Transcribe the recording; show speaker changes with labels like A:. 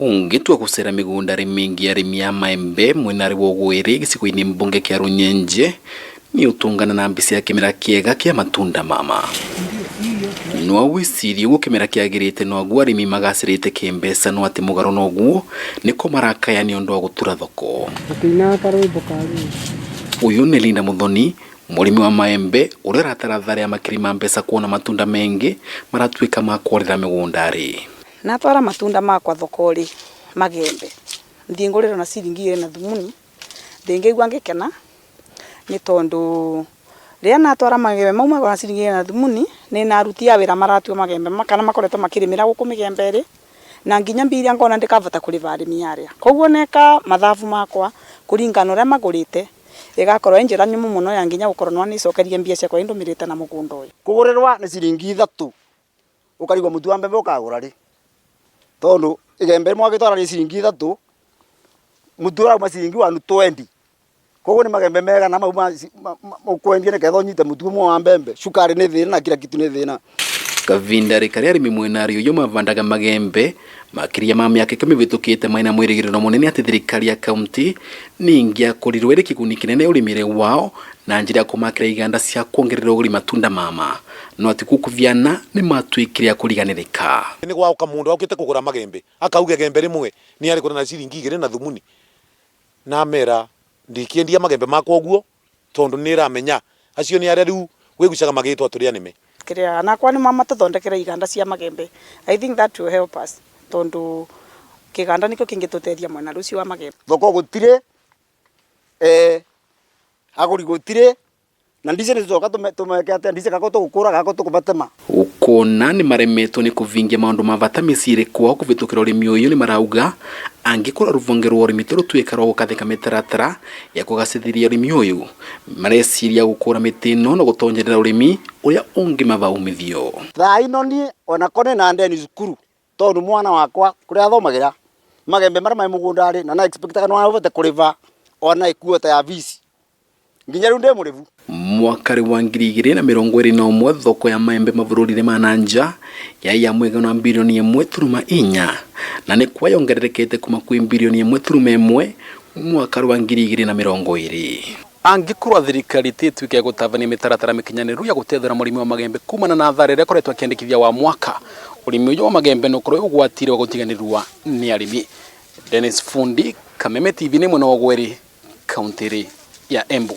A: Ũngĩtua gũcera mĩgũnda rĩ mĩingĩ arĩmi a maembe mwena rĩ wa Ũgwĩrĩ gĩcigo-inĩ mbunge kĩa Rũnyenje nĩ ũtũngana na mbica ya kĩmera kĩega kĩa matunda mama. No wĩcirie ũguo kĩmera kĩagĩrĩte noguo arĩmi magacĩrĩte kĩmbeca no atĩ mũgarũ noguo nĩko marakaya nĩ ũndũ wa gũtura thoko.
B: Ũkĩinaga karwĩmbo ka ruo.
A: Ũyũ nĩ Linda Muthoni mũrĩmi wa maembe ũrĩa ũratara tharĩ ya makiri ma mbeca kuona matunda mengĩ maratuĩka ma kworĩra mĩgũnda-rĩ.
B: Natwara matunda makwa thoko-rĩ, magembe, nthiĩ ngũrĩrwo na ciringi igĩrĩ na thumuni, ndĩngĩigua ngĩkena, nĩ tondũ rĩrĩa natwara magembe mau makwa na ciringi igĩrĩ na thumuni, nĩ na aruti a wĩra maratua magembe kana makoretwo makĩrĩmĩra gũkũ mĩgembe ĩrĩ, na nginya mbia iria ngona ndĩkabota kũrĩba arĩmi arĩa. Koguo neka mathabu makwa kũringana na ũrĩa magũrĩte, ĩgakorwo ĩ njĩra nyũmũ mũno ya nginya gũkorwo no nĩcokerie mbia ciakwa iria ndũmĩrĩte na mũgũnda ũyũ.
C: Kũgũrĩrwa nĩ ciringi ithatũ ũkarigwo mũtu wa mbembe ũkagũra rĩ, tondũ igembe rĩmwe wagĩtwara rĩ ciringi ithatũ, mũtu ũrauma ciringi 120, koguo nĩ magembe megana mau ũkwendia nĩgetha ũnyite mũtu ũmwe wa mbembe, cukari nĩ thĩna na kila kitu nĩ thĩna.
A: Kavinda rĩ karĩa arĩmi mwena rĩ ũyũ mavandaga magembe makĩria ma mĩaka 10 mĩvĩtũkĩte maina mwĩrĩgĩrĩro mũnene atĩ thirikari ya kaunti nĩ ĩngĩakorirwo ĩrĩ kĩguni kĩnene ũrĩmĩrĩ wao na njĩra ya kũmakĩra iganda cia kuongerera ũgũri matunda mama no atĩ gũkũviana nĩ matuĩkire a kũriganĩrĩka.
D: Nĩ gwaũka mũndũ aũkĩte kũgũra magembe akauga igembe rĩmwe nĩ arĩgũra na ciringi igĩrĩ na thumuni, na amera ndikĩendia magembe makwa ũguo tondũ nĩ ĩramenya acio nĩ arĩa rĩu wĩgucaga magĩtwa tũrĩ anĩme.
B: Kĩrĩa nakwa nĩ matũthondekere iganda cia magembe, I think that will help us tondũ kĩganda nĩkĩo kĩngĩtũteithia mwena ũcio wa magembe.
C: Thoko gũtirĩ, agũri gũtirĩ, na ndici nĩ tũcoka tũmeke atĩa, ndici gako tũgũkũra gako tũkũmatema.
A: Gũkũna nĩ maremetwo nĩ kũvingia maũndũ ma bata mĩciĩ-inĩ kwao kũvĩtũkĩra ũrĩmi ũyũ nĩ marauga angĩkorwo rũvonge rwa ũrĩmi tũrũtuĩka rwa gũkathĩka mĩtaratara ya kũgacĩrithia ũrĩmi ũyũ mareciria gũkũra mĩtĩ ĩno na gũtonjerera ũrĩmi ũrĩa ũngĩmava umithio.
C: Thaa ino niĩ ona ko nĩ na ndeni cukuru tondũ mwana wakwa kũrĩa athomagĩra magembe marĩa marĩ mũgũnda rĩ, na na expect no ahote kũrĩba ona ĩkuota ya fees nginya rĩu ndĩ mũrĩbu.
A: Mwaka wa 2021 thoko ya maembe mabũrũri-inĩ ma na nja yarĩ ya mũigana wa mbirioni 1.4 na nĩ kwa yongererekete kuma kwĩ mbirioni 1.1 mwaka wa 2020. Angĩkorwo thirikari tĩtuĩke ya gũtabania mĩtaratara mĩkinyanĩru ya gũtethera mũrĩmi wa magembe kumana na athara ĩrĩa ĩkoretwo akĩandĩkithia wa mwaka, ũrĩmi ũyũ wa magembe nĩ ũkorwo wĩ ũgwati-inĩ wa gũtiganĩrwa nĩ arĩmi. Dennis Fundi, Kameme TV nĩ mwena wa Ũgwĩrĩ, kaunti ya Embu.